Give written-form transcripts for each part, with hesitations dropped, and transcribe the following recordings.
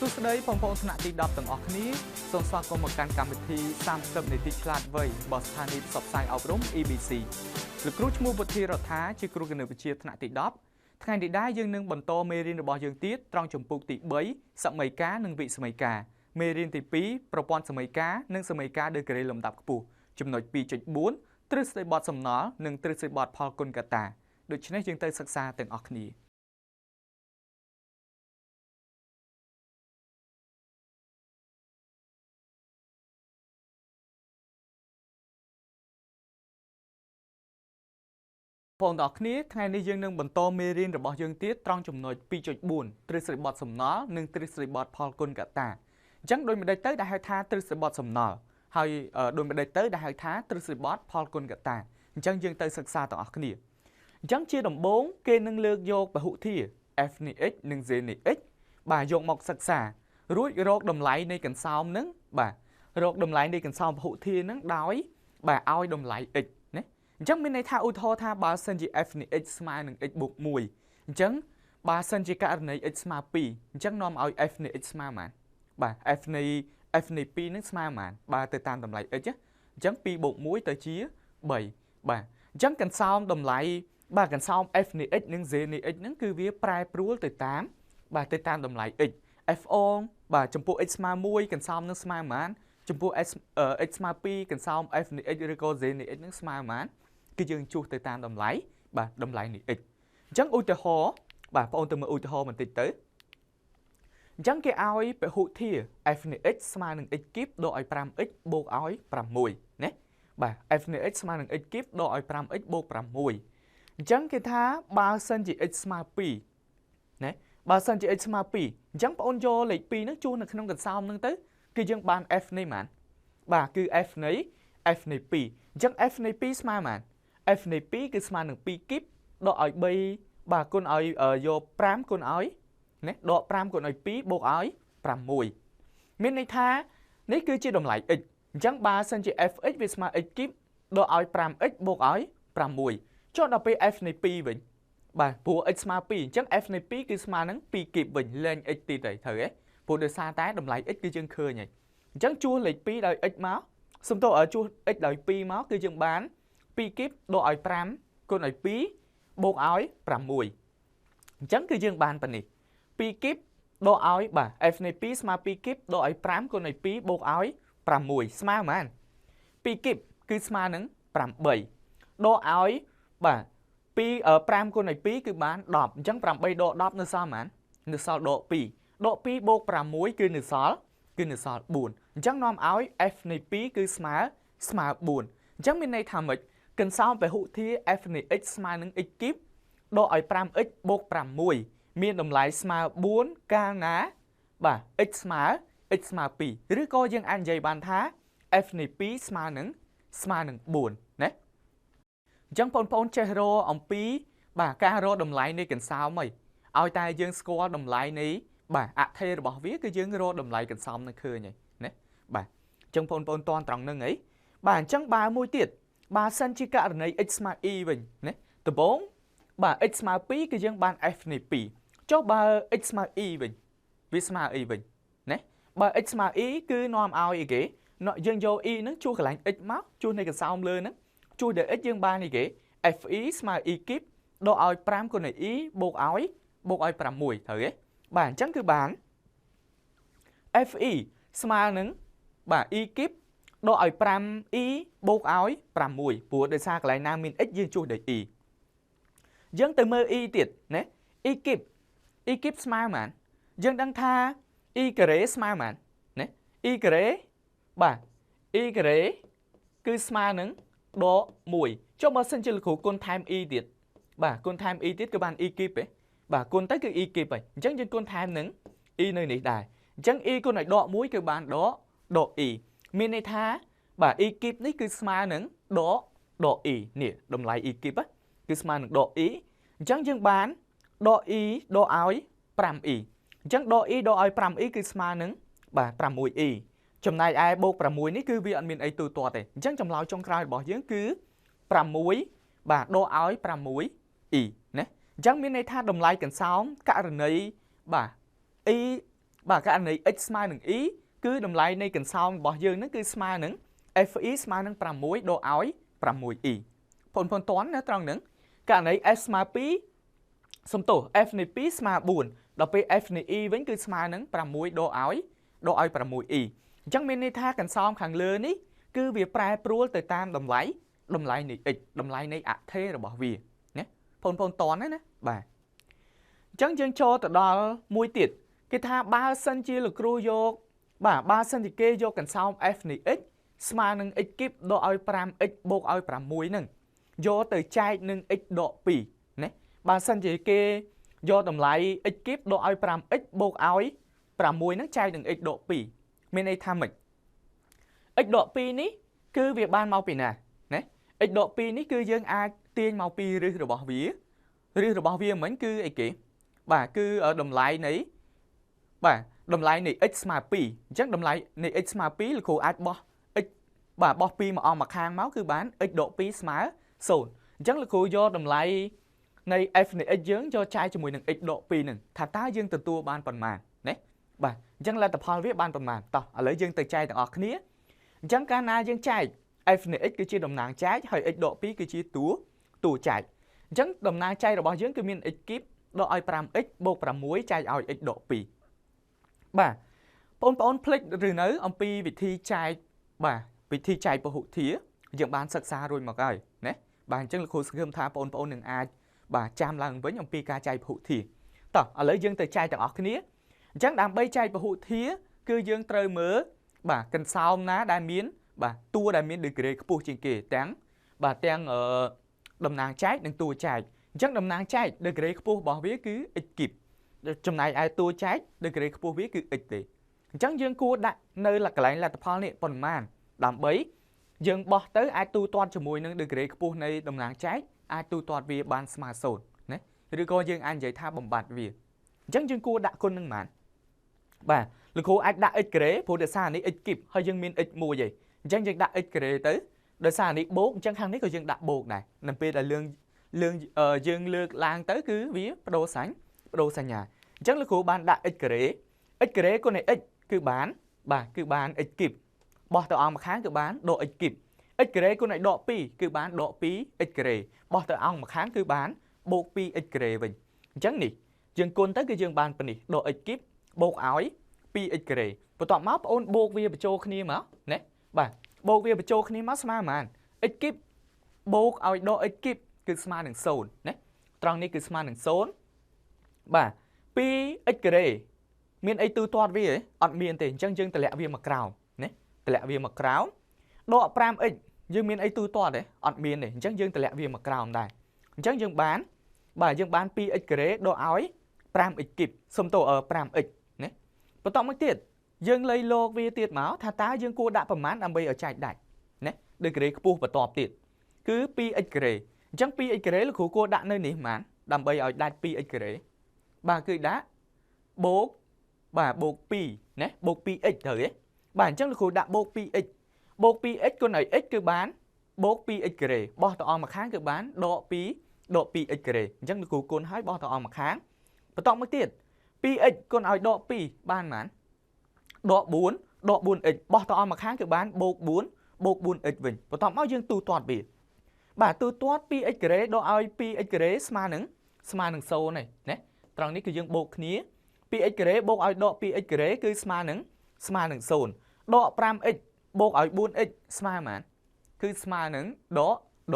សួស្តីបងប្អូនថ្នាក់ទី10ទាំងអស់គ្នាសូមស្វាគមន៍មកកាន់កម្មវិធី30នាទីឆ្លាតវៃរបស់ស្ថានីយ៍ផ្សព្វផ្សាយអប់រំ EBC លោកគ្រូឈ្មោះពុទ្ធីរដ្ឋាជាគ្រូគណិតវិទ្យាថ្នាក់ទី10ថ្ងៃនេះដែរយើងនឹងបន្តមេរៀនរបស់យើងទៀតត្រង់ជំពូកទី3សមីការនិងវិសមីការមេរៀនទី2ប្រព័ន្ធសមីការនិងសមីការដឺក្រេលំដាប់ខ្ពស់ចំណុច 2.4 ទ្រឹស្ដីបទសំណល់និងទ្រឹស្ដីបទផលគុណកតាដូច្នេះយើងទៅសិក្សាទាំងអស់គ្នាបងប្អូនគ្នាថ្ងៃនេះយើងនឹងបន្តមេរៀនរបស់យើងទៀតត្រង់ចំណុច 2.4 ទ្រឹស្ដីបទសំណល់និងទ្រឹស្ដីបទផលគុណកតាអញ្ចឹងដូចម្ដេចទៅដែលហៅថាទ្រឹស្ដីបទសំណល់ហើយដូចម្ដេចទៅដែលហៅថាទ្រឹស្ដីបទផលគុណកតាអញ្ចឹងយើងទៅសិក្សាទាំងអស់គ្នាអញ្ចឹងជាដំបូងគេនឹងលើកយកពហុធា f នៃ x និង z នៃ x បាទយកមកសិក្សារួចរកតម្លៃនៃកន្សោមនឹងបាទរកតម្លៃនៃកន្សោមពហុធានឹងដោយបាទឲ្យតម្លៃ x អញ្ចឹងមានន័យថាឧទាហរណ៍ថាបើសិនជា f នៃ x ស្មើនឹង x បូក1អញ្ចឹងបើសិនជាករណី x ស្មើ2អញ្ចឹងនាំឲ្យ f នៃ x ស្មើប៉ុន្មានបាទ f នៃ 2នឹងស្មើប៉ុន្មានបើទៅតាមតម្លៃ x អញ្ចឹង2បូក1ទៅជា3បាទអញ្ចឹងកន្សោមតម្លៃបាទកន្សោម f នៃ x និង z នៃ x ហ្នឹងគឺវាប្រែប្រួលទៅតាមបាទទៅតាមតម្លៃ x f អងបាទចំពោះ x ស្មើ1កន្សោមនឹងស្មើប៉ុន្មានចំពោះ x ស្មើ2កន្សោម f នៃ x ឬក៏ z នៃ x នឹងស្មើប៉ុន្មានគឺយើងជួសទៅតាមតម្លៃបាទតម្លៃនៃ x អញ្ចឹងឧទាហរណ៍បាទបងប្អូនទៅមើលឧទាហរណ៍បន្តិចទៅអញ្ចឹងគេឲ្យពហុធា f នៃ x ស្មើនឹង x គីបដកឲ្យ 5x បូកឲ្យ6ណាបាទ f នៃ x ស្មើនឹង x គីបដកឲ្យ 5x បូក6អញ្ចឹងគេថាបើសិនជា x ស្មើ2ណាបើសិនជា x ស្មើ2អញ្ចឹងបងប្អូនយកលេខ2ហ្នឹងជួសនៅក្នុងកន្សោមហ្នឹងទៅគឺយើងបាន f នៃប៉ុន្មានបាទគឺ f នៃ f នៃ2អញ្ចឹង f នៃ2ស្មើប៉ុន្មាន f នៃ2គឺស្មើនឹង2គីបដកឲ្យ3បាទគុណឲ្យយក5គុណឲ្យណាដក5គុណឲ្យ2បូកឲ្យ6មានន័យថានេះគឺជាតម្លៃ x អញ្ចឹងបើសិនជា fx វាស្មើ x គីបដកឲ្យ 5x បូកឲ្យ6ចុះដល់ពេល f នៃ2វិញបាទព្រោះ x ស្មើ2អញ្ចឹង f នៃ2គឺស្មើនឹង2គីបវិញលែង x ទៀតហើយត្រូវទេព្រោះដោយសារតែតម្លៃ x គឺយើងឃើញហើយអញ្ចឹងជួសលេខ2ដោយ x មកសំទោសឲ្យជួស x ដោយ2មកគឺយើងបាន2គីបដកឲ្យ5គុណឲ្យ2បូកឲ្យ6អញ្ចឹងគឺយើងបានប៉ុណ្នេះ2គីបដកឲ្យបាទ f នៃ2ស្មើ2គីបដកឲ្យ5គុណឲ្យ2បូកឲ្យ6ស្មើប៉ុន្មាន2គីបគឺស្មើនឹង8ដកឲ្យបាទ2 5គុណឲ្យ2គឺបាន10អញ្ចឹង8ដក10នៅសល់ប៉ុន្មាននៅសល់ដក2ដក2បូក6គឺនៅសល់4អញ្ចឹងនាំឲ្យ f នៃ2គឺស្មើ4អញ្ចឹងមានន័យថាម៉េចកន្សោមពហុធា f នៃ x ស្មើនឹង x គីបដកឲ្យ 5x បូក6មានតម្លៃស្មើ4កាលណាបាទ x ស្មើ2ឬក៏យើងអាចនិយាយបានថា f នៃ2ស្មើនឹង4ណាអញ្ចឹងបងប្អូនចេះរកអំពីបាទការរកតម្លៃនៃកន្សោមហីឲ្យតែយើងស្គាល់តម្លៃនៃបាទអថេរបស់វាគឺយើងរកតម្លៃកន្សោមនឹងឃើញហើយណាបាទអញ្ចឹងបងប្អូនតន់ត្រង់នឹងហីបាទអញ្ចឹងបើមួយទៀតបើសិនជាករណី x ស្មើ e វិញណាដំបូងបាទ x ស្មើ2គឺយើងបាន f នៃ2ចុះបើ x ស្មើ e វិញវាស្មើអីវិញណាបើ x ស្មើ e គឺនាំឲ្យអីគេយើងយក e ហ្នឹងជួសកន្លែង x មកជួសនៃកន្សោមលើហ្នឹងជួសដល់ x យើងបានអីគេ fe ស្មើ e គីបដកឲ្យ5គុណឲ្យ e បូកឲ្យ6ត្រូវទេបាទអញ្ចឹងគឺបាន fe ស្មើនឹងបាទ e គីបដកឲ្យ 5e បូកឲ្យ6ព្រោះដោយសារកន្លែងណាមាន x យើងជួសដោយ e យើងទៅមើល e ទៀតណា e គីប e គីបស្មើប៉ុន្មានយើងដឹងថា e ការ៉េស្មើប៉ុន្មានណា e ការ៉េបាទ e ការ៉េគឺស្មើនឹងដក1ចុះបើសិនជាលោកគ្រូគុណថែម e ទៀតបាទគុណថែម e ទៀតគឺបាន e គីបទេបាទគុណទៅគឺ e គីបហើយអញ្ចឹងយើងគុណថែមនឹង e នៅនេះដែរអញ្ចឹង e គុណឲ្យដក1គឺបានដក e មានន័យថាបាទ e គីបនេះគឺស្មើនឹងដក e នេះតម្លៃ e គីបគឺស្មើនឹងដក e អញ្ចឹងយើងបានដក e ដកឲ្យ 5e អញ្ចឹងដក e ដកឲ្យ 5e គឺស្មើនឹងបាទ 6e ចំណែកឯបូក6នេះគឺវាអត់មានអីទូទាត់ទេអញ្ចឹងចម្លើយចុងក្រោយរបស់យើងគឺ6បាទដកឲ្យ 6e ណាអញ្ចឹងមានន័យថាតម្លៃកន្សោមករណីបាទ e បាទករណី x ស្មើនឹង e គឺតម្លៃនៃកន្សោមរបស់យើងហ្នឹងគឺស្មើនឹង fe ស្មើនឹង6ដកឲ្យ 6e បងប្អូនតន់ណាត្រង់ហ្នឹងករណី f ស្មើ2សំទោស f នៃ2ស្មើ4ដល់ពេល f នៃ e វិញគឺស្មើនឹង6ដកឲ្យ 6e អញ្ចឹងមានន័យថាកន្សោមខាងលើនេះគឺវាប្រែប្រួលទៅតាមតម្លៃនៃ x តម្លៃនៃអថេរបស់វាណាបងប្អូនតន់ណាបាទអញ្ចឹងយើងចូលទៅដល់មួយទៀតគេថាបើសិនជាលោកគ្រូយកបាទបើសិនជាគេយកកន្សោម f នៃ x ស្មើនឹង x គីបដកឲ្យ 5x បូកឲ្យ6ហ្នឹងយកទៅចែកនឹង x ដក2ណាបើសិនជាគេយកតម្លៃ x គីបដកឲ្យ 5x បូកឲ្យ6ហ្នឹងចែកនឹង x ដក2មានន័យថាម៉េច x ដក2នេះគឺវាបានមកពីណាណា x ដក2នេះគឺយើងអាចទាញមកពីឫសរបស់វាឫសរបស់វាមិញគឺអីគេបាទគឺតម្លៃនៃបាទតម្លៃនៃ x ស្មើ2អញ្ចឹងតម្លៃនៃ x ស្មើ2លោកគ្រូអាចបោះ x បាទបោះ2មកអង្គមកខាងមកគឺបាន x ដក2ស្មើ0អញ្ចឹងលោកគ្រូយកតម្លៃនៃ f នៃ x យើងយកចែកជាមួយនឹង x ដក2ហ្នឹងថាតើយើងទទួលបានប៉ុន្មានណាបាទអញ្ចឹងលទ្ធផលវាបានប៉ុន្មានតោះឥឡូវយើងទៅចែកទាំងអស់គ្នាអញ្ចឹងកាលណាយើងចែក f នៃ x គឺជាតំណាងចែកហើយ x ដក2គឺជាតួចែកអញ្ចឹងតំណាងចែករបស់យើងគឺមាន x គីបដកឲ្យ 5x បូក6ចែកឲ្យ x ដក2បាទបងប្អូនភ្លេចឬនៅអំពីវិធីចែកបាទវិធីចែកពហុធាយើងបានសិក្សារួចមកហើយណាបាទអញ្ចឹងលោកគ្រូសង្ឃឹមថាបងប្អូននឹងអាចបាទចាំឡើងវិញអំពីការចែកពហុធាតោះឥឡូវយើងទៅចែកទាំងអស់គ្នាអញ្ចឹងដើម្បីចែកពហុធាគឺយើងត្រូវមើលបាទកន្សោមណាដែលមានបាទតួដែលមានដឺក្រេខ្ពស់ជាងគេទាំងបាទទាំងតំណាងចែកនិងតួចែកអញ្ចឹងតំណាងចែកដឺក្រេខ្ពស់របស់វាគឺ x គីបចំណែកឯតួចែកដឺក្រេខ្ពស់វាគឺ x ទេអញ្ចឹងយើងគួរដាក់នៅកន្លែងលទ្ធផលនេះប៉ុន្មានដើម្បីយើងបោះទៅអាចទូទាត់ជាមួយនឹងដឺក្រេខ្ពស់នៃតំណាងចែកអាចទូទាត់វាបានស្មើ0ណាឬក៏យើងអាចនិយាយថាបំបត្តិវាអញ្ចឹងយើងគួរដាក់គុណនឹងប៉ុន្មានបាទលោកគ្រូអាចដាក់ x ការ៉េព្រោះដោយសារនេះ x គីបហើយយើងមាន x មួយឯងអញ្ចឹងយើងដាក់ x ការ៉េទៅដោយសារនេះបូកអញ្ចឹងខាងនេះក៏យើងដាក់បូកដែរនៅពេលដែលយើងលើកឡើងទៅគឺវាបដូរសញ្ញាអញ្ចឹងលោកគ្រូបានដាក់ x ការ៉េ x ការ៉េគុណនឹង x គឺបានបាទគឺបាន x គីបបោះទៅអង្គម្ខាងគឺបានដក x គីប x ការ៉េគុណឲ្យដក2គឺបានដក 2 x ការ៉េបោះទៅអង្គម្ខាងគឺបានបូក 2x ការ៉េវិញអញ្ចឹងនេះយើងគុណទៅគឺយើងបានប៉ុណ្នេះដក x គីបបូកឲ្យ 2x ការ៉េបន្ទាប់មកបងអូនបូកវាបញ្ចូលគ្នាមកណាបាទបូកវាបញ្ចូលគ្នាមកស្មើប៉ុន្មាន x គីបបូកឲ្យដក x គីបគឺស្មើនឹង0ណាត្រង់នេះគឺស្មើនឹង0បាទ 2x ការ៉េមានអីទូទាត់វាអត់មានទេអញ្ចឹងយើងតម្លាក់វាមកក្រោមណាតម្លាក់វាមកក្រោមដក 5x យើងមានអីទូទាត់ទេអត់មានទេអញ្ចឹងយើងតម្លាក់វាមកក្រោមដែរអញ្ចឹងយើងបានបាទយើងបាន 2x ការ៉េដកឲ្យ 5x គីបសុំទោស 5x ណាបន្តមកទៀតយើងលៃលោកវាទៀតមកថាតើយើងគួរដាក់ប្រមាណដើម្បីឲ្យចែកដាច់ណាដឺក្រេខ្ពស់បន្ទាប់ទៀតគឺ 2x ការ៉េអញ្ចឹង 2x ការ៉េលោកគ្រូគួរដាក់នៅនេះប្រមាណដើម្បីឲ្យដាច់ 2x ការ៉េបាទគឺដាក់បូកបាទបូក2ណាបូក 2x ត្រូវទេបាទអញ្ចឹងលោកគ្រូដាក់បូក 2x បូក 2x គុណឲ្យ x គឺបានបូក 2x ការ៉េបោះទៅអង្គម្ខាងគឺបានដក2ដក 2x ការ៉េអញ្ចឹងលោកគ្រូគុណឲ្យបោះទៅអង្គម្ខាងបន្តមកទៀត 2x គុណឲ្យដក2បានប៉ុន្មានដក4ដក 4x បោះទៅអង្គម្ខាងគឺបានបូក4បូក 4x វិញបន្ទាប់មកយើងទូទាត់វាបាទទូទាត់ 2x ការ៉េដកឲ្យ 2x ការ៉េស្មើនឹង0នេះណាត្រង់នេះគឺយើងបូកគ្នា 2x ការ៉េបូកឲ្យដក 2x ការ៉េគឺស្មើនឹង0ដក 5x បូកឲ្យ 4x ស្មើប៉ុន្មានគឺស្មើនឹង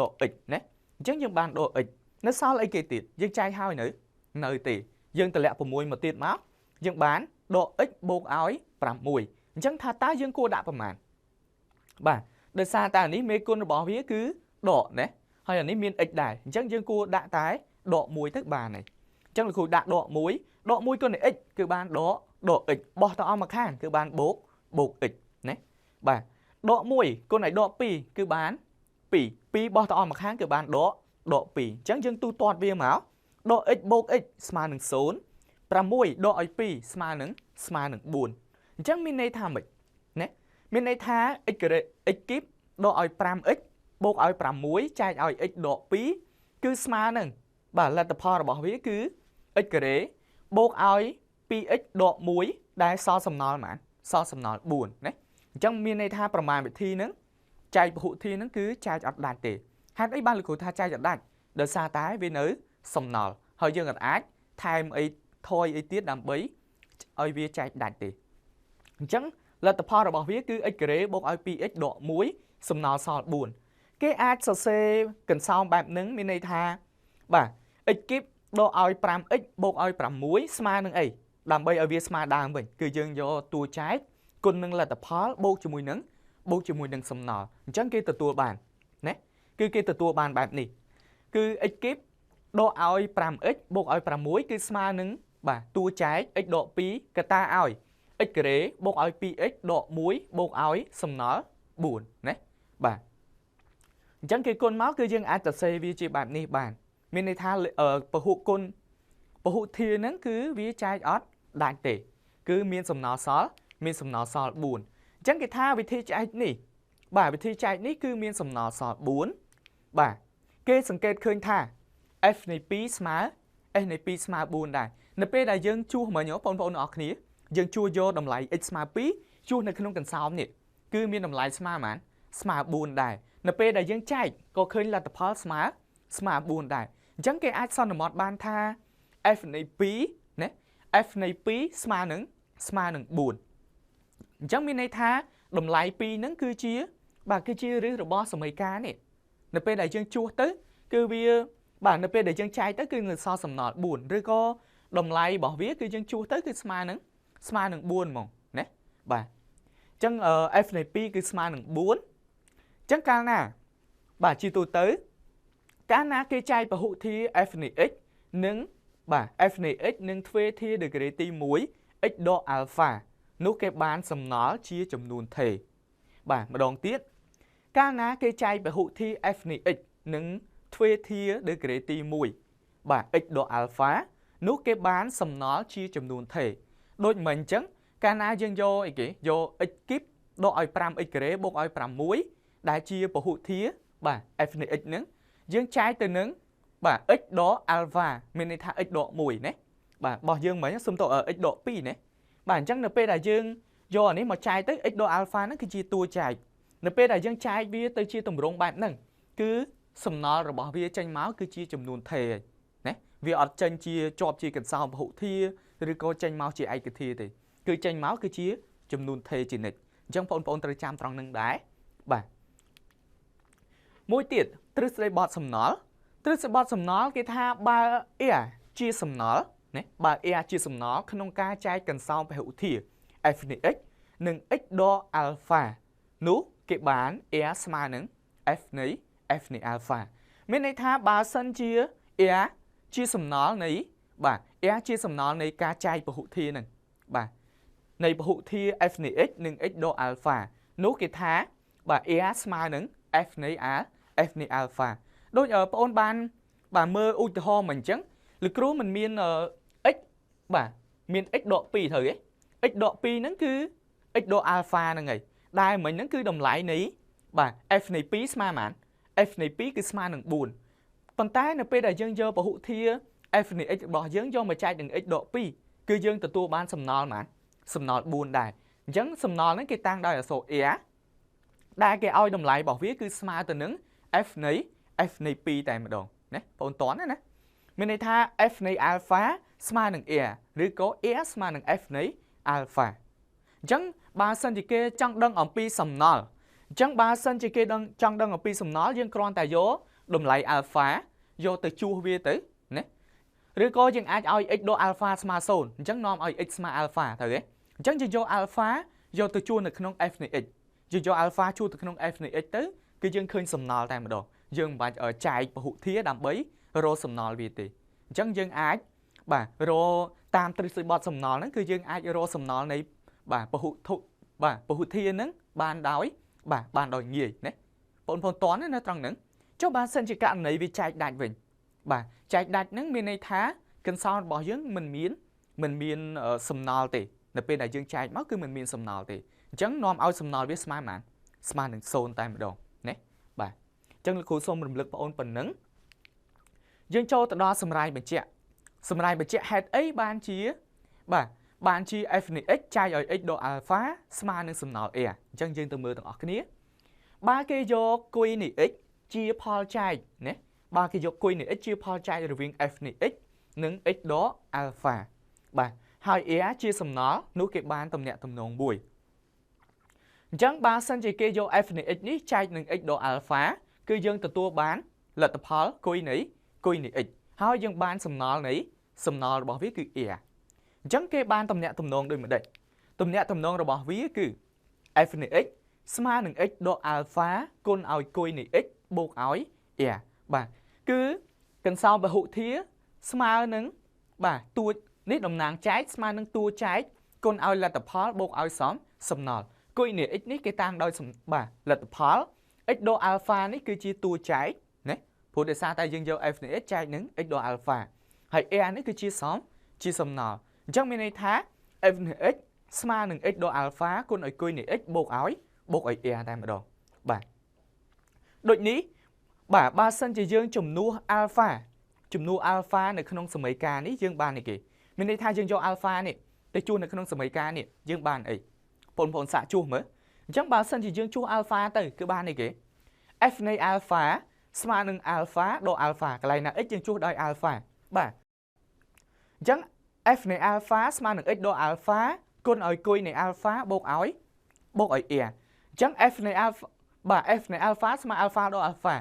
ដក x ណាអញ្ចឹងយើងបានដក x នៅសល់អីគេទៀតយើងចែកហើយនៅទេយើងតម្លាក់6មកទៀតមកយើងបានដក x បូកឲ្យ6អញ្ចឹងថាតើយើងគួរដាក់ប្រមាណបាទដោយសារតែអានេះមេគុណរបស់វាគឺដកណាហើយអានេះមាន x ដែរអញ្ចឹងយើងគួរដាក់តែដក1ទៅបានហើយអញ្ចឹងលោកគ្រូដាក់ដក1ដក1គុណនឹង x គឺបានដក x បោះទៅអស់មកខាងគឺបានបូក x ណាបាទដក1គុណឲ្យដក2គឺបាន2 2បោះទៅអស់មកខាងគឺបានដក2អញ្ចឹងយើងទូទាត់វាមកដក x បូក x ស្មើនឹង0 6ដកឲ្យ2ស្មើនឹង4អញ្ចឹងមានន័យថាម៉េចណាមានន័យថា x ការ៉េ x គីបដកឲ្យ 5x បូកឲ្យ6ចែកឲ្យ x ដក2គឺស្មើនឹងបាទលទ្ធផលរបស់វាគឺ x ការ៉េបូកឲ្យ 2x ដក1ដែលសល់សំណល់ប៉ុន្មានសល់សំណល់4ណាអញ្ចឹងមានន័យថាប្រមាណវិធីហ្នឹងចែកពហុធាហ្នឹងគឺចែកអត់ដាច់ទេហេតុអីបានលោកគ្រូថាចែកអត់ដាច់ដោយសារតែវានៅសំណល់ហើយយើងអាចថែមអីថយអីទៀតដើម្បីឲ្យវាចែកដាច់ទេអញ្ចឹងលទ្ធផលរបស់វាគឺ x ការ៉េបូកឲ្យ 2x ដក1សំណល់សល់4គេអាចសរសេរកន្សោមបែបហ្នឹងមានន័យថាបាទ x គីបដកឲ្យ 5x បូកឲ្យ6ស្មើនឹងអីដើម្បីឲ្យវាស្មើដើមវិញគឺយើងយកតួចែកគុណនឹងលទ្ធផលបូកជាមួយនឹងសំណល់អញ្ចឹងគេទទួលបានណាគឺគេទទួលបានបែបនេះគឺ x គីបដកឲ្យ 5x បូកឲ្យ6គឺស្មើនឹងបាទតួចែក x ដក2កតាឲ្យ x ការ៉េបូកឲ្យ 2x ដក1បូកឲ្យសំណល់4ណាបាទអញ្ចឹងគេគុណមកគឺយើងអាចសរសេរវាជាបែបនេះបានមានន័យថាពហុគុណពហុធាហ្នឹងគឺវាចែកអត់ដាច់ទេគឺមានសំណល់សល់មានសំណល់សល់4អញ្ចឹងគេថាវិធីចែកនេះបាទវិធីចែកនេះគឺមានសំណល់សល់4បាទគេសង្កេតឃើញថា f នៃ2ស្មើ f នៃ2ស្មើ4ដែរនៅពេលដែលយើងជួសមិញបងប្អូនអរគ្នាយើងជួសយកតម្លៃ x ស្មើ2ជួសនៅក្នុងកន្សោមនេះគឺមានតម្លៃស្មើប៉ុន្មានស្មើ4ដែរនៅពេលដែលយើងចែកក៏ឃើញលទ្ធផលស្មើ4ដែរអញ្ចឹងគេអាចសន្មតបានថា f នៃ2ណា f នៃ2ស្មើនឹង4អញ្ចឹងមានន័យថាតម្លៃ2ហ្នឹងគឺជាបាទគឺជាឫសរបស់សមីការនេះនៅពេលដែលយើងជួសទៅគឺវាបាទនៅពេលដែលយើងចែកទៅគឺនៅសល់សំណល់4ឬក៏តម្លៃរបស់វាគឺយើងជួសទៅគឺស្មើនឹង4ហ្មងណាបាទអញ្ចឹង f នៃ2គឺស្មើនឹង4អញ្ចឹងកាលណាបាទជាទូទៅកាលណាគេចែកពហុធា f នៃ x និងបាទ f នៃ x និងទ្វេធាដឺក្រេទី1 x ដកអាល់ហ្វានោះគេបានសំណល់ជាចំនួនថេបាទម្ដងទៀតកាលណាគេចែកពហុធា f នៃ x និងទ្វេធាដឺក្រេទី1បាទ x ដកអាល់ហ្វានោះគេបានសំណល់ជាចំនួនថេដូចមិនអញ្ចឹងកាលណាយើងយកអីគេយក x គីបដកឲ្យ 5x ការ៉េបូកឲ្យ6ដែលជាពហុធាបាទ f នៃ x ហ្នឹងយើងចែកទៅនឹងបាទ x ដកអាល់ហ្វាមានន័យថា x ដក1ណាបាទរបស់យើងមិញសុំត x ដក2ណាបាទអញ្ចឹងនៅពេលដែលយើងយកអានេះមកចែកទៅ x ដកអាល់ហ្វាហ្នឹងគឺជាតួចែកនៅពេលដែលយើងចែកវាទៅជាទម្រង់បែបហ្នឹងគឺសំណល់របស់វាចេញមកគឺជាចំនួនថេណាវាអត់ចេញជាជាប់ជាកន្សោមពហុធាឬក៏ចេញមកជាឯកធាទេគឺចេញមកគឺជាចំនួនថេជានិច្ចអញ្ចឹងបងប្អូនត្រូវចាំត្រង់នឹងដែរបាទមួយទៀតទ្រឹស្ដីបទសំណល់ទ្រឹស្ដីបទសំណល់គេថាបើ r ជាសំណល់ណាបើ r ជាសំណល់ក្នុងការចែកកន្សោមពហុធា f នៃ x និង x ដកអាល់ហ្វានោះគេបាន r ស្មើនឹង f នៃអាល់ហ្វាមានន័យថាបើសិនជា r ជាសំណល់នៃបាទ r ជាសំណល់នៃការចែកពហុធាហ្នឹងបាទនៃពហុធា f នៃ x និង x ដកអាល់ហ្វានោះគេថាបាទ r ស្មើនឹង f នៃ f នៃអាល់ហ្វាដូចបងអូនបានបាទមើលឧទាហរណ៍មកអញ្ចឹងលោកគ្រូមិនមាន x បាទមាន x ដក2ត្រូវទេ x ដក2ហ្នឹងគឺ x ដកអាល់ហ្វាហ្នឹងហើយដែលមិញហ្នឹងគឺតម្លៃនៃបាទ f នៃ2ស្មើប៉ុន្មាន f នៃ2គឺស្មើនឹង4ប៉ុន្តែនៅពេលដែលយើងយកពហុធា f នៃ x របស់យើងយកមកចែកនឹង x ដក2គឺយើងទទួលបានសំណល់ប៉ុន្មានសំណល់4ដែរអញ្ចឹងសំណល់ហ្នឹងគេតាំងដោយអក្សរ r ដែលគេឲ្យតម្លៃរបស់វាគឺស្មើទៅនឹង f នៃ 2តែម្ដងណាបងតន់ណាមានន័យថា f នៃអាល់ហ្វាស្មើនឹង r ឬក៏ r ស្មើនឹង f នៃអាល់ហ្វាអញ្ចឹងបើសិនជាគេចង់ដឹងអំពីសំណល់អញ្ចឹងបើសិនជាគេចង់ដឹងអំពីសំណល់យើងគ្រាន់តែយកតម្លៃអាល់ហ្វាយកទៅជួសវាទៅណាឬក៏យើងអាចឲ្យ x ដកអាល់ហ្វាស្មើ0អញ្ចឹងនាំឲ្យ x ស្មើអាល់ហ្វាត្រូវទេអញ្ចឹងយើងយកអាល់ហ្វាយកទៅជួសនៅក្នុង f នៃ x យើងយកអាល់ហ្វាជួសទៅក្នុង f នៃ x ទៅគឺយើងឃើញសំណល់តែម្ដងយើងមិនបាច់ចែកពហុធាដើម្បីរកសំណល់វាទេអញ្ចឹងយើងអាចបាទរកតាមទ្រឹស្ដីបទសំណល់ហ្នឹងគឺយើងអាចរកសំណល់នៃបាទពហុធុបាទពហុធាហ្នឹងបានដោយបាទបានដោយងាយណាបងប្អូនតន់ណាត្រង់ហ្នឹងចុះបើសិនជាករណីវាចែកដាច់វិញបាទចែកដាច់ហ្នឹងមានន័យថាកន្សោមរបស់យើងមិនមានសំណល់ទេនៅពេលដែលយើងចែកមកគឺមិនមានសំណល់ទេអញ្ចឹងនាំឲ្យសំណល់វាស្មើប៉ុន្មានស្មើនឹង0តែម្ដងណាបាទអញ្ចឹងលោកគ្រូសូមរំលឹកបងអូនប៉ុណ្ណឹងយើងចូលទៅដល់សម្រាយបញ្ជាក់សម្រាយបញ្ជាក់ហេតុអីបានជាបាទ បានជា f នៃ x ចែកឲ្យ x ដក alpha ស្មើនឹងសំណល់ r អញ្ចឹងយើងទៅមើលទាំងអស់គ្នាបើគេយកគុយនៃ x ជាផលចែកណាបើគេយកគុយនៃ x ជាផលចែករវាង f នៃ x និង x ដក alpha បាទហើយ r ជាសំណល់នោះគេបានទំនាក់ទំនងមួយអញ្ចឹងបើសិនជាគេយក f នៃ x នេះចែកនឹង x ដក alpha គឺយើងទទួលបានលទ្ធផលគុយនៃ x ហើយយើងបានសំណល់នៃសំណល់របស់វាគឺ r អញ្ចឹងគេបានទំនាក់ទំនងដូចម្ដេចទំនាក់ទំនងរបស់វាគឺ f នៃ x ស្មើនឹង x ដក alpha គុណឲ្យគុយនៃ x បូកឲ្យ r បាទគឺកន្សោមពហុធាស្មើនឹងបាទតួនេះតំណាងចែកស្មើនឹងតួចែកគុណឲ្យលទ្ធផលបូកឲ្យសំណល់គុយនៃ x នេះគេតាំងដោយបាទលទ្ធផល x ដក alpha នេះគឺជាតួចែកណាព្រោះដោយសារតែយើងយក f នៃ x ចែកនឹង x ដក alpha ហើយ r នេះគឺជាសំណល់អញ្ចឹងមានន័យថា f នៃ x ស្មើនឹង x ដក alpha គុណឲ្យគុយនៃ x បូកឲ្យ r តែម្ដងបាទដូចនេះបាទបើសិនជាយើងជំនួស alpha ជំនួស alpha នៅក្នុងសមីការនេះយើងបានអីគេមានន័យថាយើងយក alpha នេះទៅជួសនៅក្នុងសមីការនេះយើងបានអីបងប្អូនសាកជួសមើលអញ្ចឹងបើសិនជាយើងជួស alpha ទៅគឺបានអីគេ f នៃ alpha ស្មើនឹង alpha ដក alpha កន្លែងណា x យើងជួសដោយ alpha បាទអញ្ចឹង f នៃ alpha ស្មើនឹង x ដក alpha គុណឲ្យគុយនៃ alpha បូកឲ្យ r អញ្ចឹង f នៃ alpha បាទ f នៃ alpha ស្មើ alpha ដក alpha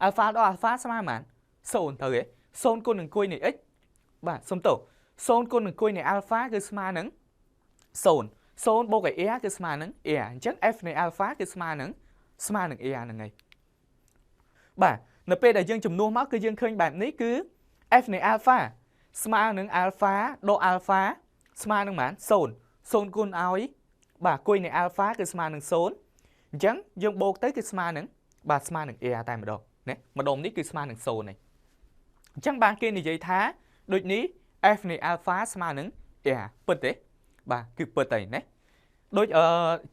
alpha ដក alpha ស្មើប៉ុន្មាន0ទៅទេ0គុណនឹងគុយនៃ x បាទសុំទោស0គុណនឹងគុយនៃ alpha គឺស្មើនឹង0 0បូកឲ្យ r គឺស្មើនឹង r អញ្ចឹង f នៃ alpha គឺស្មើនឹង r ហ្នឹងឯងបាទនៅពេលដែលយើងចំនួនមកគឺយើងឃើញបែបនេះគឺ f នៃ alpha ស្មើនឹង alpha ដក alpha ស្មើនឹងប៉ុន្មាន0 0គុណឲ្យបាទគុយនៃ alpha គឺស្មើនឹង0អញ្ចឹងយើងបូកទៅគឺស្មើនឹងបាទស្មើនឹង r តែម្ដងណាម្ដុំនេះគឺស្មើនឹង0នេះអញ្ចឹងបានគេនិយាយថាដូចនេះ f នៃ alpha ស្មើនឹង r ពិតទេបាទគឺពិតហើយណាដូច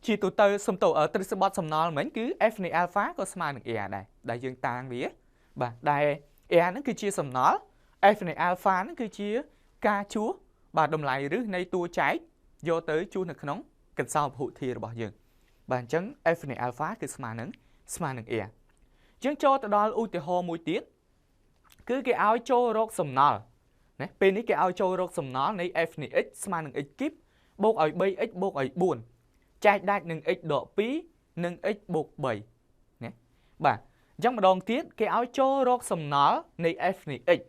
ជាទូទៅសំទោទ្រឹស្ដីបទសំណល់មិញគឺ f នៃ alpha ក៏ស្មើនឹង r ដែរដែលយើងតាងវាបាទដែល r ហ្នឹងគឺជាសំណល់ f នៃ alpha ហ្នឹងគឺជាការជួសបាទតម្លៃរឹសនៃតួចែកយកទៅជួសនៅក្នុងកន្សោមពហុធារបស់យើងបាទអញ្ចឹង f នៃ alpha គឺស្មើនឹង r យើងចូលទៅដល់ឧទាហរណ៍មួយទៀតគឺគេឲ្យចូលរកសំណល់ណាពេលនេះគេឲ្យចូលរកសំណល់នៃ f នៃ x ស្មើនឹង x គីបបូកឲ្យ 3x បូកឲ្យ4ចែកដាច់នឹង x ដក2និង x បូក3ណាបាទអញ្ចឹងម្ដងទៀតគេឲ្យចូលរកសំណល់នៃ f នៃ x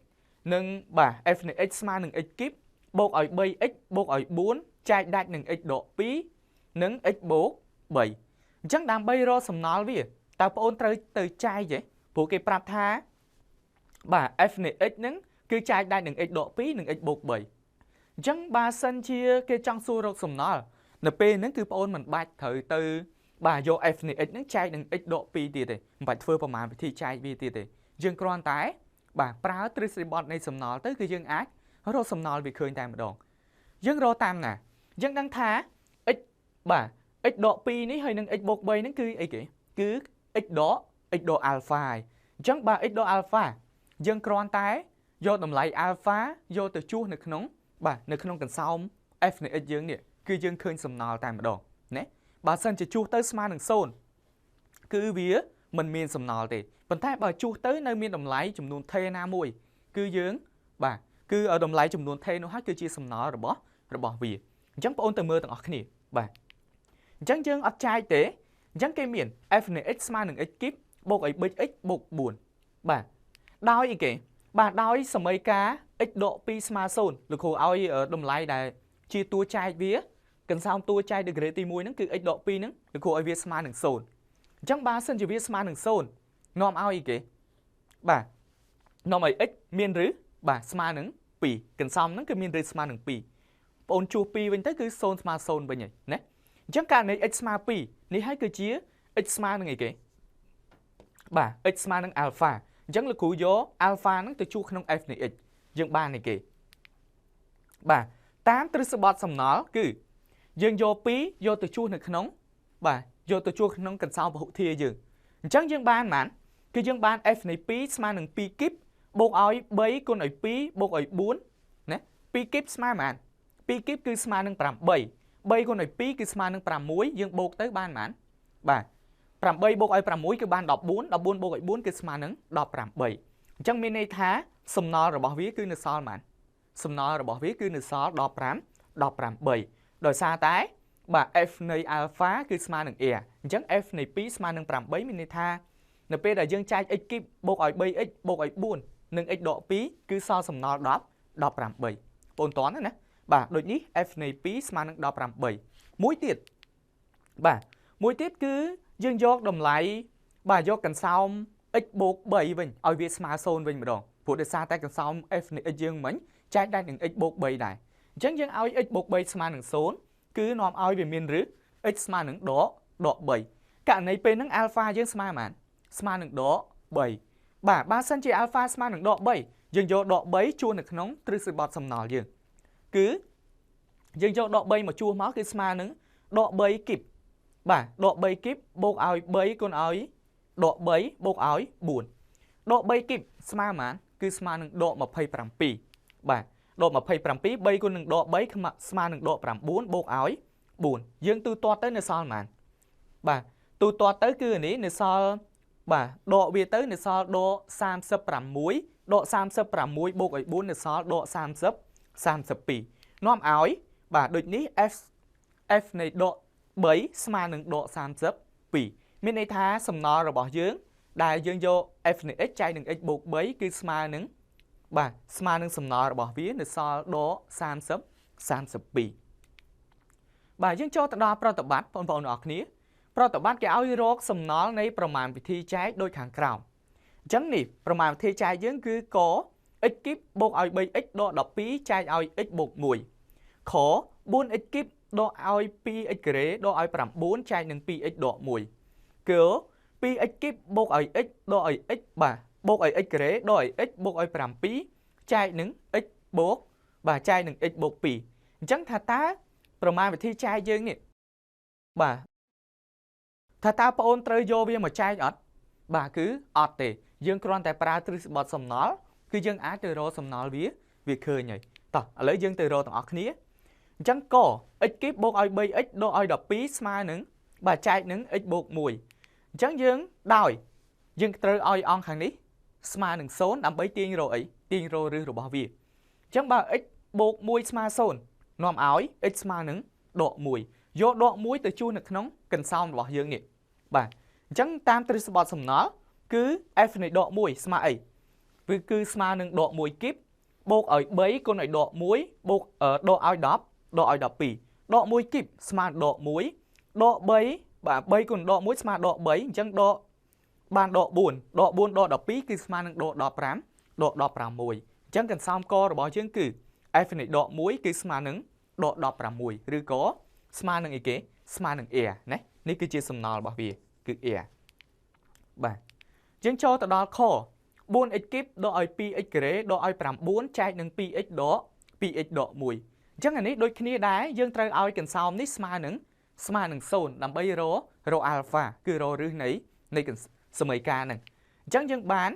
និងបាទ f នៃ x ស្មើនឹង x គីបបូកឲ្យ 3x បូកឲ្យ4ចែកដាច់នឹង x ដក2និង x បូក3អញ្ចឹងដើម្បីរកសំណល់វាតើបងអូនត្រូវទៅចែកទេព្រោះគេប្រាប់ថាបាទ f នៃ x ហ្នឹងគឺចែកដាច់នឹង x ដក2និង x បូក3អញ្ចឹងបើសិនជាគេចង់សួររកសំណល់នៅពេលហ្នឹងគឺបងអូនមិនបាច់ត្រូវទៅបាទយក f នៃ x ហ្នឹងចែកនឹង x ដក2ទៀតទេមិនបាច់ធ្វើប្រមាណវិធីចែកវាទៀតទេយើងគ្រាន់តែបាទប្រើទ្រឹស្ដីបទនៃសំណល់ទៅគឺយើងអាចរកសំណល់វាឃើញតែម្ដងយើងរកតាមណាយើងដឹងថា x បាទ x ដក2នេះហើយនឹង x បូក3ហ្នឹងគឺអីគេគឺ x ដក alpha អញ្ចឹងបាទ x ដក alpha យើងគ្រាន់តែយកតម្លៃ alpha យកទៅជួសនៅក្នុងបាទនៅក្នុងកន្សោម f នៃ x យើងនេះគឺយើងឃើញសំណល់តែម្ដងណាបើសិនជាជួសទៅស្មើនឹង0គឺវាមិនមានសំណល់ទេប៉ុន្តែបើជួសទៅនៅមានតម្លៃចំនួនថេណាមួយគឺយើងបាទគឺតម្លៃចំនួនថេនោះហើយគឺជាសំណល់របស់វាអញ្ចឹងបងអូនទៅមើលទាំងអស់គ្នាបាទអញ្ចឹងយើងអត់ចែកទេអញ្ចឹងគេមាន f នៃ x ស្មើនឹង x គីបបូកឲ្យ 3x បូក4បាទដោយអីគេបាទដោយសមីការ x ដក2ស្មើ0លោកគ្រូឲ្យតម្លៃដែលជាតួចែកវាកន្សោមតួចែកដឺក្រេទី1ហ្នឹងគឺ x ដក2ហ្នឹងលោកគ្រូឲ្យវាស្មើនឹង0អញ្ចឹងបើសិនជាវាស្មើនឹង0នាំឲ្យអីគេបាទនាំឲ្យ x មានឬបាទស្មើនឹង2កន្សោមហ្នឹងគឺមានឬស្មើនឹង2បងអូនជួស2វិញទៅគឺ0ស្មើ0វិញហើយណាអញ្ចឹងករណី x ស្មើ2នេះហើយគឺជា x ស្មើនឹងអីគេបាទ x ស្មើនឹង alpha អញ្ចឹងលោកគ្រូយក alpha ហ្នឹងទៅជួសក្នុង f នៃ x យើងបានអីគេបាទតាមទ្រឹស្ដីបទសំណល់គឺយើងយក2យកទៅជួសនៅក្នុងបាទយកទៅជួសក្នុងកន្សោមពហុធាយើងអញ្ចឹងយើងបានប៉ុន្មានគឺយើងបាន f នៃ2ស្មើនឹង2គីបបូកឲ្យ3គុណឲ្យ2បូកឲ្យ4ណា2គីបស្មើប៉ុន្មាន 2គីបគឺស្មើនឹង8 3គុណឲ្យ2គឺស្មើនឹង6យើងបូកទៅបានប៉ុន្មានបាទ8បូកឲ្យ6គឺបាន14 14បូកឲ្យ4គឺស្មើនឹង18អញ្ចឹងមានន័យថាសំណល់របស់វាគឺនៅសល់ប៉ុន្មានសំណល់របស់វាគឺនៅសល់15 18ដោយសារតែបាទ f នៃ alpha គឺស្មើនឹង a អញ្ចឹង f នៃ2ស្មើនឹង8មានន័យថានៅពេលដែលយើងចែក x គីបបូកឲ្យ 3x បូកឲ្យ4និង x ដក2គឺសល់សំណល់10 18បងតន់ណាបាទដូចនេះ f នៃ2ស្មើនឹង18មួយទៀតបាទមួយទៀតគឺយើងយកតម្លៃបាទយកកន្សោម x បូក3វិញឲ្យវាស្មើ0វិញម្ដងព្រោះដោយសារតែកន្សោម f នៃ x យើងមិញចែកដែរនឹង x បូក3ដែរអញ្ចឹងយើងឲ្យ x បូក3ស្មើនឹង0គឺនាំឲ្យវាមានឫស x ស្មើនឹងដក3ករណីពេលហ្នឹង alpha យើងស្មើប៉ុន្មានស្មើនឹងដក3បាទបើសិនជា alpha ស្មើនឹងដក3យើងយកដក3ជួសនៅក្នុងទ្រឹស្ដីបទសំណល់យើងគឺយើងយកដក3មកជួសមកគឺស្មើនឹងដក3គីបបាទដក3គីបបូកឲ្យ3គុណឲ្យដក3បូកឲ្យ4ដក3គីបស្មើប៉ុន្មានគឺស្មើនឹងដក27បាទដក27 3គុណនឹងដក3ស្មើនឹងដក9បូកឲ្យ4យើងទូទាត់ទៅនៅសល់ប៉ុន្មានបាទទូទាត់ទៅគឺនេះនៅសល់បាទដកវាទៅនៅសល់ដក36ដក36បូកឲ្យ4នៅសល់ដក30 32នាំឲ្យបាទដូចនេះ f នៃដក3ស្មើនឹងដក32មានន័យថាសំណល់របស់យើងដែលយើងយក f នៃ x ចែកនឹង x បូក3គឺស្មើនឹងបាទស្មើនឹងសំណល់របស់វានៅសល់ដក30 32បាទយើងចូលទៅដល់ប្រតិបត្តិបងប្អូនអរគ្នាប្រតិបត្តិគេឲ្យរកសំណល់នៃប្រមាណវិធីចែកដូចខាងក្រោមអញ្ចឹងនេះប្រមាណវិធីចែកយើងគឺក x គីបបូកឲ្យ 3x ដក12ចែកឲ្យ x បូក1ខ 4x គីបដកឲ្យ 2x ការ៉េដកឲ្យ9ចែកនឹង 2x ដក1គឺ 2x គីបបូកឲ្យ x ដកឲ្យ x បាទបូកឲ្យ x ការ៉េដកឲ្យ x បូកឲ្យ7ចែកនឹង x បូកបាទចែកនឹង x បូក2អញ្ចឹងថាតើប្រមាណវិធីចែកយើងនេះបាទថាតើបងអូនត្រូវយកវាមកចែកអត់បាទគឺអត់ទេយើងគ្រាន់តែប្រើទ្រឹស្ដីបទសំណល់គឺយើងអាចទៅរកសំណល់វាឃើញហើយតោះឥឡូវយើងទៅរកទាំងអស់គ្នាអញ្ចឹងក x គីបបូកឲ្យ 3x ដកឲ្យ12ស្មើនឹងបាទចែកនឹង x បូក1អញ្ចឹងយើងដោយយើងត្រូវឲ្យអង្គខាងនេះស្មើនឹង0ដើម្បីទាញរកអីទាញរកឫសរបស់វាអញ្ចឹងបើ x បូក1ស្មើ0នាំឲ្យ x ស្មើនឹងដក1យកដក1ទៅជួសនៅក្នុងកន្សោមរបស់យើងនេះបាទអញ្ចឹងតាមទ្រឹស្ដីបទសំណល់គឺ f នៃដក1ស្មើអីវាគឺស្មើនឹងដក1គីបបូកឲ្យ3គុណឲ្យដក1បូកដកឲ្យ10ដកឲ្យ12ដក1គីបស្មើដក1ដក3បាទ3គុណដក1ស្មើដក3អញ្ចឹងដកបានដក4ដក4ដក12គឺស្មើនឹងដក15ដក16អញ្ចឹងកន្សោមករបស់យើងគឺ f នៃដក1គឺស្មើនឹងដក16ឬក៏ស្មើនឹងអីគេស្មើនឹង a ណានេះគឺជាសំណល់របស់វាគឺ a បាទយើងចូលទៅដល់ខ 4x គីបដកឲ្យ 2x ការ៉េដកឲ្យ9ចែកនឹង 2x ដក 2x ដក1អញ្ចឹងអានេះដូចគ្នាដែរយើងត្រូវឲ្យកន្សោមនេះស្មើនឹង0ដើម្បីរក alpha គឺរកឫសនៃសមីការហ្នឹងអញ្ចឹងយើងបាន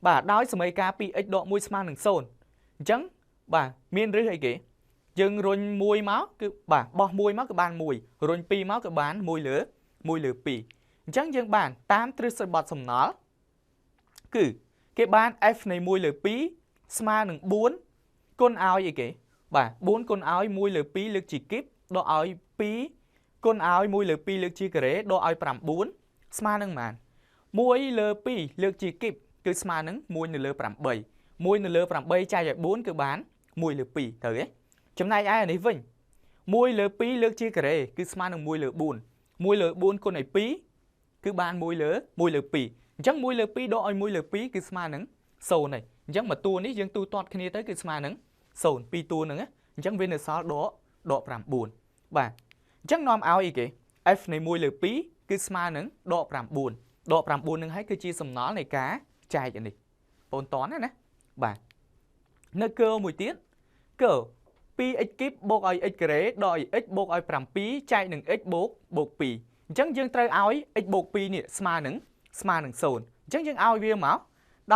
បាទដោយសមីការ 2x ដក1ស្មើនឹង0អញ្ចឹងបាទមានឫសអីគេយើងរុញ1មកគឺបាទបោះ1មកគឺបាន1រុញ2មកគឺបាន1លើ1លើ2អញ្ចឹងយើងបានតាមទ្រឹស្ដីបទសំណល់គឺគេបាន f នៃ1លើ2ស្មើនឹង4គុណឲ្យអីគេបាទ4គុណឲ្យ1លើ2លើកជាគីបដកឲ្យ2គុណឲ្យ1លើ2លើកជាការ៉េដកឲ្យ9ស្មើនឹងប៉ុន្មាន1លើ2លើកជាគីបគឺស្មើនឹង1នៅលើ8 1នៅលើ8ចែកឲ្យ4គឺបាន1លើ2ត្រូវទេចំណែកឯអានេះវិញ1លើ2លើកជាការ៉េគឺស្មើនឹង1លើ4 1លើ4គុណឲ្យ2គឺបាន1លើ1លើ2អញ្ចឹង1លើ2ដកឲ្យ1លើ2គឺស្មើនឹង0ហើយអញ្ចឹងមួយតួនេះយើងទូទាត់គ្នាទៅគឺស្មើនឹង0ពីរតួហ្នឹងអញ្ចឹងវានៅសល់ដក9បាទអញ្ចឹងនាំឲ្យអីគេ f នៃ1លើ2គឺស្មើនឹងដក9ដក9នឹងហើយគឺជាសំណល់នៃការចែកអានេះបងតន់ណាបាទនៅកើមួយទៀតកើ 2x គីបបូកឲ្យ x ការ៉េដកឲ្យ x បូកឲ្យ7ចែកនឹង x បូក2អញ្ចឹងយើងត្រូវឲ្យ x បូក2នេះស្មើនឹង0អញ្ចឹងយើងឲ្យវាមក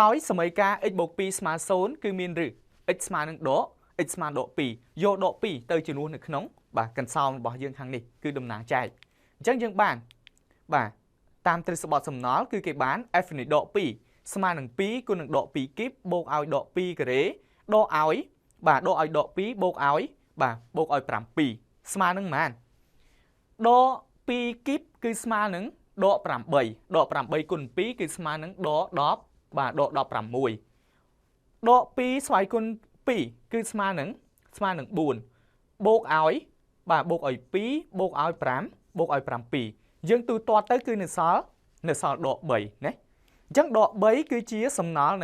ដោយសមីការ x បូក2ស្មើ0គឺមានឫស x ស្មើនឹងដក x ស្មើដក2យកដក2ទៅជំនួសនៅក្នុងបាទកន្សោមរបស់យើងខាងនេះគឺតំណាងចែកអញ្ចឹងយើងបានបាទតាមទ្រឹស្ដីបទសំណល់គឺគេបាន f នៃដក2ស្មើនឹង2គុណនឹងដក2គីបបូកឲ្យដក2ការ៉េដកឲ្យបាទដកឲ្យដក2បូកឲ្យបាទបូកឲ្យ7ស្មើនឹងប៉ុន្មានដក2គីបគឺស្មើនឹងដក8ដក8គុណ2គឺស្មើនឹងដក10បាទដក16ដក2ស្វ័យគុណ2គឺស្មើនឹង4បូកឲ្យបាទបូកឲ្យ2បូកឲ្យ5បូកឲ្យ7យើងទូទាត់ទៅគឺនៅសល់ដក3ណាអញ្ចឹងដក3គឺជាសំណល់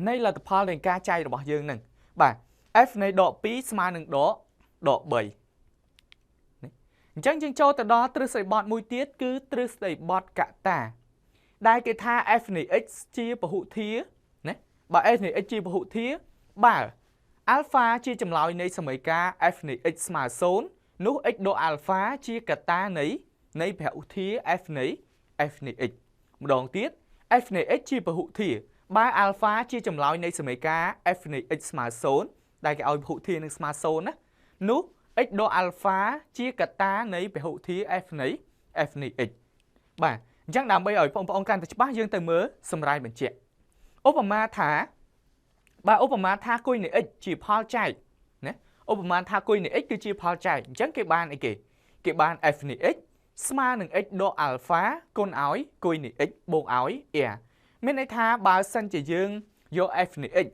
នៃលទ្ធផលនៃការចែករបស់យើងនឹងបាទ f នៃដក2ស្មើនឹងដក3នេះអញ្ចឹងយើងចូលទៅដល់ទ្រឹស្ដីបទមួយទៀតគឺទ្រឹស្ដីបទកតាដែលគេថា f នៃ x ជាពហុធាណាបើ f នៃ x ជាពហុធាបើអាល់ហ្វាជាចម្លើយនៃសមីការ f នៃ x ស្មើ0នោះ x ដកអាល់ហ្វាជាកតានៃពហុធា f នៃ x ម្ដងទៀត f នៃ x ជាពហុធាបើអាល់ហ្វាជាចម្លើយនៃសមីការ f នៃ x ស្មើ0ដែលគេឲ្យពហុធានឹងស្មើ0ណានោះ x ដកអាល់ហ្វាជាកតានៃពហុធា f នៃ x បាទអញ្ចឹងដើម្បីឲ្យបងប្អូនកាន់តែច្បាស់យើងទៅមើលសម្រាយបញ្ជាក់ឧបមាថាបាទឧបមាថាគុណនៃ x ជាផលចែកណាឧបមាថាគុណនៃ x គឺជាផលចែកអញ្ចឹងគេបានអីគេគេបាន f នៃ x ស្មើនឹង x ដកអាល់ហ្វាគុណឲ្យគុណនៃ x បូកឲ្យ r មានន័យថាបើសិនជាយើងយក f នៃ x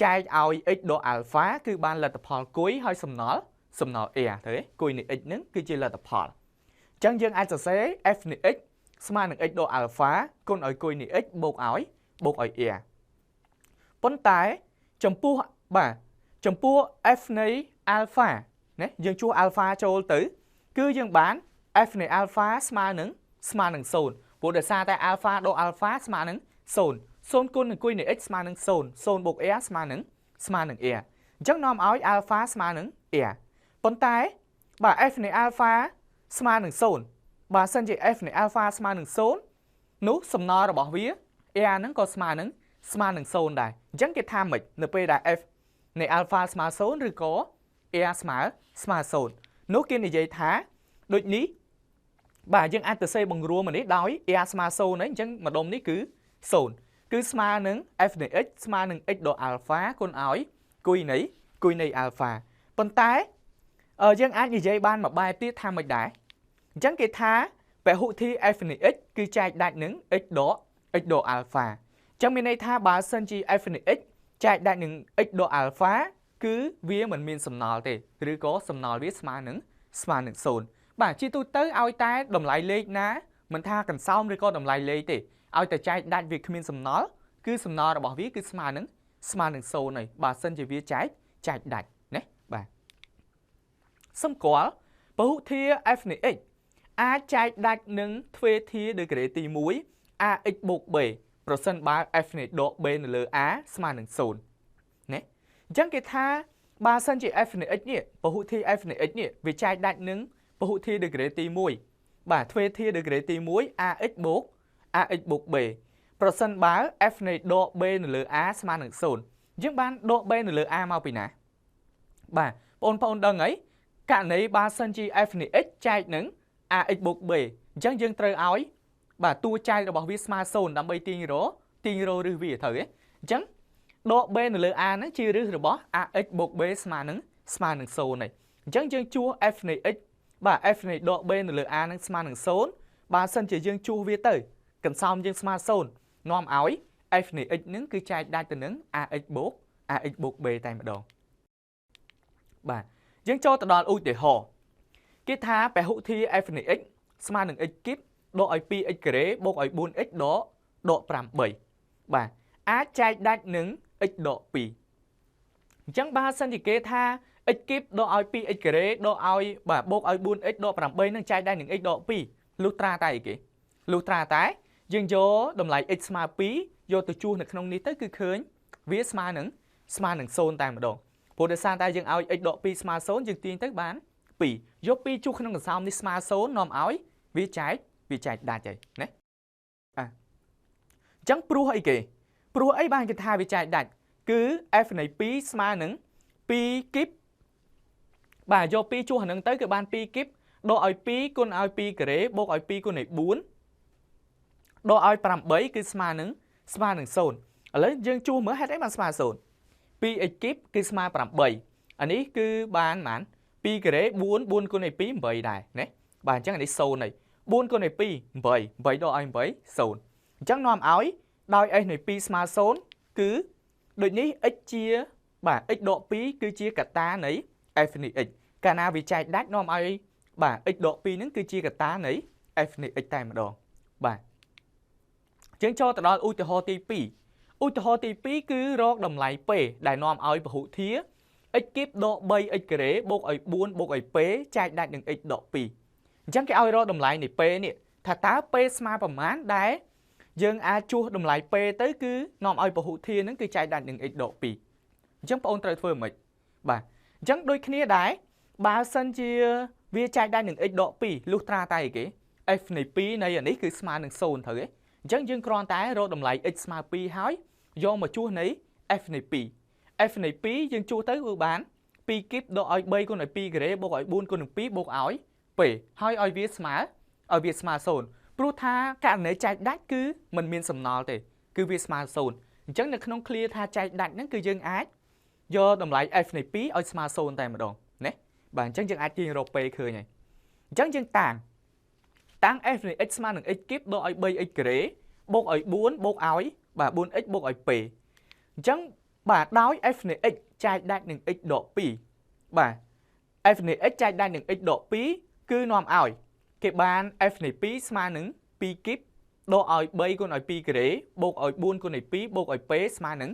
ចែកឲ្យ x ដកអាល់ហ្វាគឺបានលទ្ធផលគុយហើយសំណល់ r ទៅទេគុយនៃ x នឹងគឺជាលទ្ធផលអញ្ចឹងយើងអាចសរសេរ f នៃ x ស្មើនឹង x ដកអាល់ហ្វាគុណឲ្យគុយនៃ x បូកឲ្យ r ប៉ុន្តែចំពោះបាទចំពោះ f នៃអាល់ហ្វាណាយើងជួសអាល់ហ្វាចូលទៅគឺយើងបាន f នៃអាល់ហ្វាស្មើនឹង0ព្រោះដោយសារតែអាល់ហ្វាដកអាល់ហ្វាស្មើនឹង0 0គុណនឹងគុណនៃ x ស្មើនឹង0 0បូក r ស្មើនឹង r អញ្ចឹងនាំឲ្យអាល់ហ្វាស្មើនឹង r ប៉ុន្តែបាទ f នៃអាល់ហ្វាស្មើនឹង0បើសិនជា f នៃអាល់ហ្វាស្មើនឹង0នោះសំណល់របស់វា r ហ្នឹងក៏ស្មើនឹង0ដែរអញ្ចឹងគេថាម៉េចនៅពេលដែល f នៃអាល់ហ្វាស្មើ0ឬក៏ r ស្មើ0នោះគេនិយាយថាដូចនេះបាទយើងអាចទៅសេបង្រួមនេះដោយ r ស្មើ0ហ្នឹងអញ្ចឹងម្ដុំនេះគឺ0គឺស្មើនឹង f នៃ x ស្មើនឹង x ដកអាល់ហ្វាគុណឲ្យគុយនៃអាល់ហ្វាប៉ុន្តែយើងអាចនិយាយបានមួយបែបទៀតថាម៉េចដែរអញ្ចឹងគេថាពហុធា f នៃ x គឺចែកដាច់នឹង x ដកអាល់ហ្វាអញ្ចឹងមានន័យថាបើសិនជា f នៃ x ចែកដាច់នឹង x ដកអាល់ហ្វាគឺវាមិនមានសំណល់ទេឬក៏សំណល់វាស្មើនឹង0បាទជាទូទៅឲ្យតែតម្លៃលេខណាមិនថាកន្សោមឬក៏តម្លៃលេខទេឲ្យតែចែកដាច់វាគ្មានសំណល់គឺសំណល់របស់វាគឺស្មើនឹង0ហើយបើសិនជាវាចែកដាច់ណាបាទសម្គាល់ពហុធា f នៃ x អាចចែកដាច់នឹងទ្វេធាដឺក្រេទី1 ax បូក b ប្រសិនបើ f នៃដក b នៅលើ a ស្មើនឹង0ណាអញ្ចឹងគេថាបើសិនជា f នៃ x នេះពហុធា f នៃ x នេះវាចែកដាច់នឹងពហុធាដឺក្រេទី1បាទទ្វេធាដឺក្រេទី1 ax បូក b ប្រសិនបើ f នៃដក b នៅលើ a ស្មើនឹង0យើងបានដក b នៅលើ a មកពីណាបាទបងប្អូនដឹងហើយករណីបើសិនជា f នៃ x ចែកនឹង ax បូក b អញ្ចឹងយើងត្រូវឲ្យបាទតួចែករបស់វាស្មើ0ដើម្បីទាញរកឫសវាត្រូវទេអញ្ចឹងដក b នៅលើ a ហ្នឹងជាឫសរបស់ ax បូក b ស្មើនឹង0ហើយអញ្ចឹងយើងជួស f នៃ x បាទ f នៃដក b នៅលើ a ហ្នឹងស្មើនឹង0បើសិនជាយើងជួសវាទៅកន្សោមយើងស្មើ0នាំឲ្យ f នៃ x ហ្នឹងគឺចែកដាច់ទៅនឹង ax បូក b តែម្ដងបាទយើងចូលទៅដល់ឧទាហរណ៍គេថាពហុធា f នៃ x ស្មើនឹង x គីបដកឲ្យ 2x ការ៉េបូកឲ្យ 4x ដក8បាទអាចចែកដាច់នឹង x ដក2អញ្ចឹងបើសិនជាគេថា x គីបដកឲ្យ 2x ការ៉េដកឲ្យបាទបូកឲ្យ 4x ដក8នឹងចែកដាច់នឹង x ដក2លុះត្រាតែអីគេលុះត្រាតែយើងយកតម្លៃ x ស្មើ2យកទៅជួសនៅក្នុងនេះទៅគឺឃើញវាស្មើនឹង0តែម្ដងព្រោះដោយសារតែយើងឲ្យ x ដក2ស្មើ0យើងទាញទៅបាន2យក2ជួសក្នុងកន្សោមនេះស្មើ0នាំឲ្យវាចែកដាច់ហើយណាអញ្ចឹងព្រោះអីគេព្រោះអីបានគេថាវាចែកដាច់គឺ f នៃ2ស្មើនឹង 2គីបបាទយក2ជួសអានឹងទៅគឺបាន2គីបដកឲ្យ2គុណឲ្យ2ការ៉េបូកឲ្យ2គុណឲ្យ4ដកឲ្យ8គឺស្មើនឹង0ឥឡូវយើងជួសមើលហេតុអីបានស្មើ0 2x គីបគឺស្មើ8អានេះគឺបានប៉ុន្មាន2ការ៉េ4 4គុណឲ្យ2 8ដែរណាបាទអញ្ចឹងអានេះ0ហើយ4គុណឲ្យ2 8 8ដកឲ្យ8 0អញ្ចឹងនាំឲ្យដោយ s នៃ2ស្មើ0គឺដូចនេះ x ជាបាទ x ដក2គឺជាកត្តានៃ f នៃ x កាលណាវាចែកដាច់នាំឲ្យបាទ x ដក2ហ្នឹងគឺជាកត្តានៃ f នៃ x តែម្ដងបាទយើងចូលទៅដល់ឧទាហរណ៍ទី2ឧទាហរណ៍ទី2គឺរកតម្លៃ p ដែលនាំឲ្យពហុធា x គីបដក 3x ការ៉េបូកឲ្យ4បូកឲ្យ p ចែកដាច់នឹង x ដក2អញ្ចឹងគេឲ្យរកតម្លៃនៃ p នេះថាតើ p ស្មើប្រមាណដែលយើងអាចជួសតម្លៃ p ទៅគឺនាំឲ្យពហុធាហ្នឹងគឺចែកដាច់នឹង x ដក2អញ្ចឹងបងអូនត្រូវធ្វើម៉េចបាទអញ្ចឹងដូចគ្នាដែរបើសិនជាវាចែកដាច់នឹង x ដក2លុះត្រាតែអីគេ f នៃ2នៃអានេះគឺស្មើនឹង0ត្រូវទេអញ្ចឹងយើងគ្រាន់តែរកតម្លៃ x ស្មើ2ហើយយកមកជួសនៃ f នៃ2 f នៃ2យើងជួសទៅគឺបាន2គីបដកឲ្យ3គុណឲ្យ2ការ៉េបូកឲ្យ4គុណនឹង2បូកឲ្យ p ហើយឲ្យវាស្មើ0ព្រោះថាករណីចែកដាច់គឺមិនមានសំណល់ទេគឺវាស្មើ0អញ្ចឹងនៅក្នុងឃ្លាថាចែកដាច់ហ្នឹងគឺយើងអាចយកតម្លៃ f នៃ2ឲ្យស្មើ0តែម្ដងណាបាទអញ្ចឹងយើងអាចទាញរក p ឃើញហើយអញ្ចឹងយើងតាំង f នៃ x ស្មើនឹង x គីបដកឲ្យ 3x ការ៉េបូកឲ្យ4បូកឲ្យបាទ 4x បូកឲ្យ p អញ្ចឹងបាទដោយ f នៃ x ចែកដាច់នឹង x ដក2បាទ f នៃ x ចែកដាច់នឹង x ដក2គឺនាំឲ្យគេបាន f នៃ2ស្មើនឹង2គីបដកឲ្យ3គុណឲ្យ2ការ៉េបូកឲ្យ4គុណឲ្យ2បូកឲ្យ p ស្មើនឹង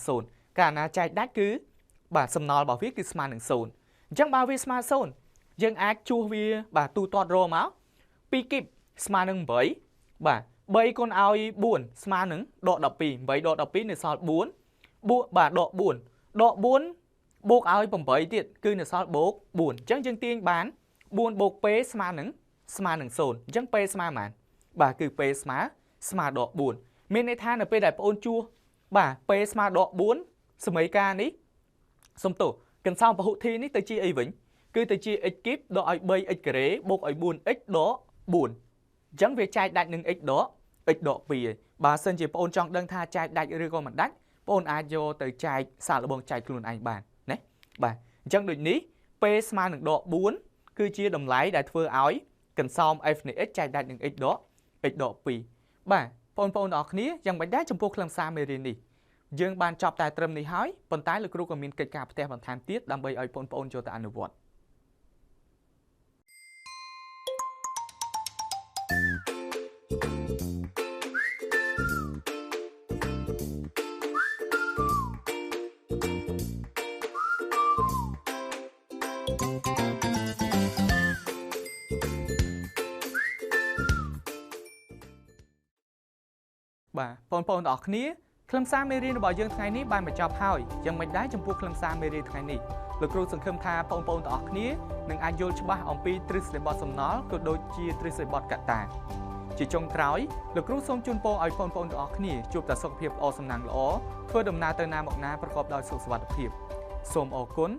0កាលណាចែកដាច់គឺបាទសំណល់របស់វាគឺស្មើនឹង0អញ្ចឹងបើវាស្មើ0យើងអាចជួសវាបាទទូទាត់រមក2គីបស្មើនឹង8បាទ3គុណឲ្យ4ស្មើនឹងដក12 8ដក12នៅសល់4 4បាទដក4ដក4បូកឲ្យ8ទៀតគឺនៅសល់បូក4អញ្ចឹងយើងទាញបាន4បូក p ស្មើនឹង0អញ្ចឹង p ស្មើប៉ុន្មានបាទគឺ p ស្មើដក4មានន័យថានៅពេលដែលបងអូនជួសបាទ p ស្មើដក4សមីការនេះសុំទោសកន្សោមពហុធានេះទៅជាអីវិញគឺទៅជា x គីបដកឲ្យ 3x ការ៉េបូកឲ្យ 4x ដក4អញ្ចឹងវាចែកដាច់នឹង x ដក 2ហើយបើសិនជាបងអូនចង់ដឹងថាចែកដាច់ឬក៏មិនដាច់បងអូនអាចយកទៅចែកសាកល្បងចែកខ្លួនឯងបានណាបាទអញ្ចឹងដូចនេះ p ស្មើនឹងដក4គឺជាតម្លៃដែលធ្វើឲ្យកន្សោម f នៃ x ចែកដាច់នឹង x ដក2បាទបងប្អូនទាំងអស់គ្នាយ៉ាងម៉េចដែរចំពោះខ្លឹមសារមេរៀននេះយើងបានចប់តែត្រឹមនេះហើយប៉ុន្តែលោកគ្រូក៏មានកិច្ចការផ្ទះបន្ថែមទៀតដើម្បីឲ្យបងប្អូនចូលទៅអនុវត្តបាទបងប្អូនទាំងអស់គ្នាខ្លឹមសារមេរៀនរបស់យើងថ្ងៃនេះបានបញ្ចប់ហើយយ៉ាងម៉េចដែរចំពោះខ្លឹមសារមេរៀនថ្ងៃនេះលោកគ្រូសង្ឃឹមថាបងប្អូនទាំងអស់គ្នានឹងអាចយល់ច្បាស់អំពីទ្រឹស្ដីបទសំណល់ក៏ដូចជាទ្រឹស្ដីបទកត្តាជាចុងក្រោយលោកគ្រូសូមជូនពរឲ្យបងប្អូនទាំងអស់គ្នាជួបតែសុខភាពល្អសំណាងល្អធ្វើដំណើរទៅណាមកណាប្រកបដោយសុខសុវត្ថិភាពសូមអរគុណ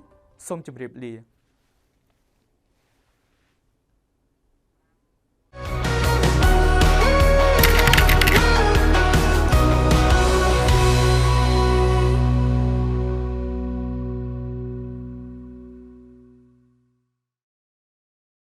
សូមជម្រាបលា